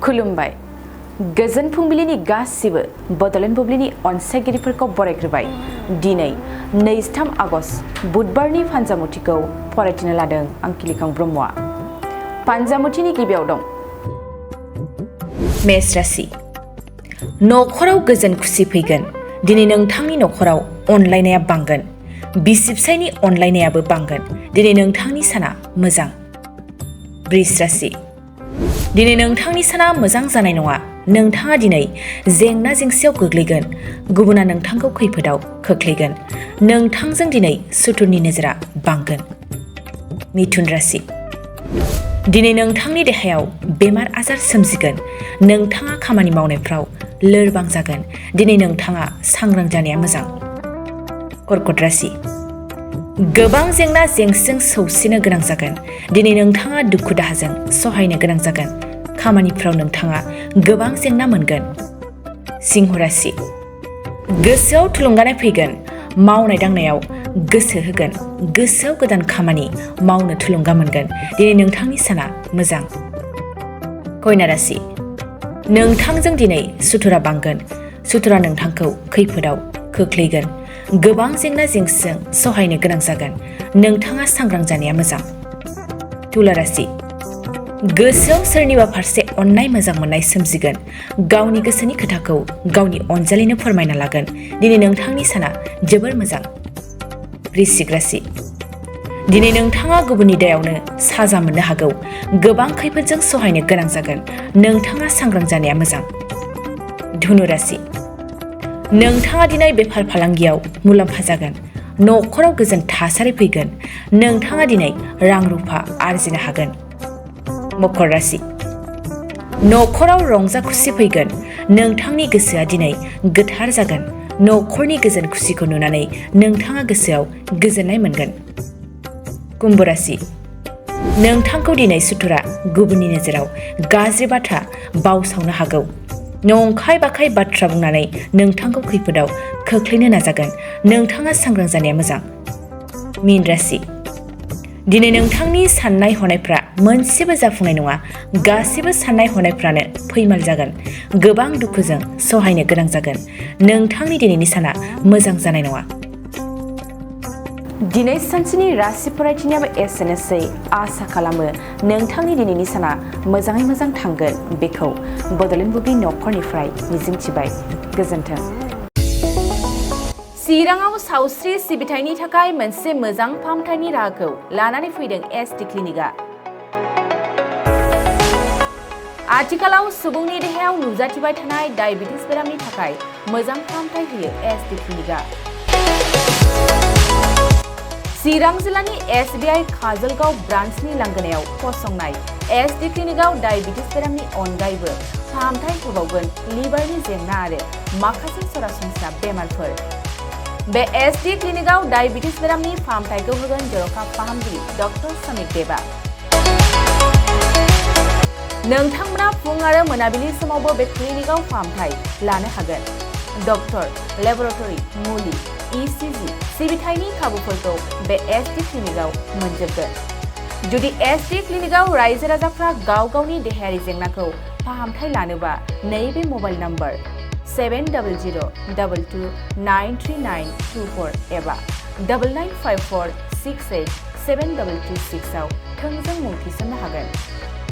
खुलुमबाय गोजोन फुंबिलिनि गासिबो बड'लेण्ड बुब्लिनि अनसायगिरिफोरखौ बरायग्रोबाय दिनै 23 आगस्ट बुधबारनि फान्जामुथिखौ फरायथिनो लादों आं किलिखां ब्रह्मआ फान्जामुथिनि गिबियाव दं मेष राशि नखराव गोजोन खुसि फैगोन दिनै नोंथांनि नखराव अनलायनाया बांगोन बिसि-फिसायनि अनलायनायाबो बांगोन दिनै नोंथांनि साना मोजां वृष राशि दिनै नोंथांनि साना मोजां जानाय नङा नोंथाङा दिनै जेंना जेंसियाव गोग्लैगोन गुबुना नोंथांखौ खैफोदाव खोख्लैगोन नोंथांजों दिनै सुथुरनि नोजोरा बांगोन मिथुन राशि दिनै नोंथांनि देहायाव बेमार आजार सोमजिगोन नोंथाङा खामानि मावनायफ्राव लोरबां जागोन दिनै नोंथाङा सांग्रां जानाया मोजां कर्कट राशि गोबां जेंना जेंसिजों सौसिनो गोनां जागोन दिनै नोंथाङा दुखु दाहाजों सहायनो गोनां जागोन खामानिफ्राव नोंथाङा गोबां जेंना मोनगोन सिंह राशि गोसोआव थुलुंगानाय फैगोन मावनाय दांनायाव गोसो होगोन गोसोआव गोदान खामानि मावनो थुलुंगा मोनगोन दिनै नोंथांनि साना मोजां कन्या राशि नोंथांजों दिनै सुथुरा बांगोन सुथुरा नोंथांखौ खैफोदाव खोख्लैगोन गोबां जेंना जेंसिजों सहायनो गोनां जागोन नोंथाङा सांग्रां जानाया मोजां तुला राशि गोसोआव सोरनिबा फारसे अननाय मोजां मोननाय सोमजिगोन गावनि गोसोनि खोथाखौ गावनि अनजालिनो फोरमायना लागोन दिनै नोंथांनि साना जोबोर मोजां वृश्चिक राशि दिनै नोंथाङा गुबुननि दायावनो साजा मोननो हागौ गोबां खैफोदजों सहायनो गोनां जागोन नोंथाङा सांग्रां जानाया मोजां धनु राशि नोंथाङा दिनै बेफार फालांगियाव मुलाम्फा जागोन नखराव गोजोन थासारि फैगोन नोंथाङा दिनै रां रुफा आरजिनो हागोन मकर राशि नखराव रंजा खुसि फैगोन नोंथांनि गोसोआ दिनै गोथार जागोन नखरनि गोजोन खुसिखौ नुनानै नोंथाङा गोसोआव गोजोननाय मोनगोन कुम्भ राशि नोंथांखौ दिनै सुथुरा गुबुननि नोजोराव गाज्रि बाथ्रा बावसावनो हागौ नंखाय बाखाय बाथ्रा बुंनानै नोंथांखौ खैफोदाव खोख्लैनो नाजागोन नोंथाङा सांग्रां जानाया मोजां मीन राशि दिनै नोंथांनि साननाय हनायफ्रा मोनसेबो जाफुंनाय नङा गासिबो साननाय हनायफ्रानो फैमाल जागोन गोबां दुखुजों सहायनो गोनां जागोन नोंथांनि दिनैनि साना मोजां जानाय नङा दिनै सानसेनि राशि फरायथिनायाबो एसेनोसै आसा खालामो नोंथांनि दिनैनि साना मोजाङै मोजां थांगोन बेखौ बड'लेण्ड बुब्लि नखरनिफ्राय मिजिंथिबाय गोजोन्थों चिराङाव सावस्रि सिबिथायनि थाखाय मोनसे मोजां फाहामथायनि राहाखौ लानानै फैदों एसटि क्लिनिकआ आथिखालाव सुबुंनि देहायाव नुजाथिबाय थानाय डायबिटिस बेरामनि थाखाय मोजां फाहामथाय होयो एसटि क्लिनिकआ चिरां जिल्लानि SBI काजलगाव ब्रान्चनि लांगोनायाव फसंनाय एसटि क्लिनिकआव डायबिटिस बेरामनि अनगायैबो फाहामथाय होबावगोन लिभारनि जेंना आरो माखासे सरासनस्रा बेमारफोर बे एसटि क्लिनिकआव डायबिटिस बेरामनि फाहामथायखौ होगोन जर'खा फाहामगिरि डक्टर समिक देबा नोंथांमोना फुं आरो मोनाबिलि समावबो बे क्लिनिकआव फाहामथाय लानो हागोन डक्टर लेबरेटरि मुलि ECG सिबिथायनि खाबुफोरखौ बे एसटि क्लिनिकआव मोनजोबगोन जुदि एसटि क्लिनिकआव रायजो राजाफ्रा गाव गावनि देहायारि जेंनाखौ फाहामथाय लानोबा नैबे मबाइल नम्बर 7002293924 एबा 9954687226 आव थोंजों मुं थिसननो हागोन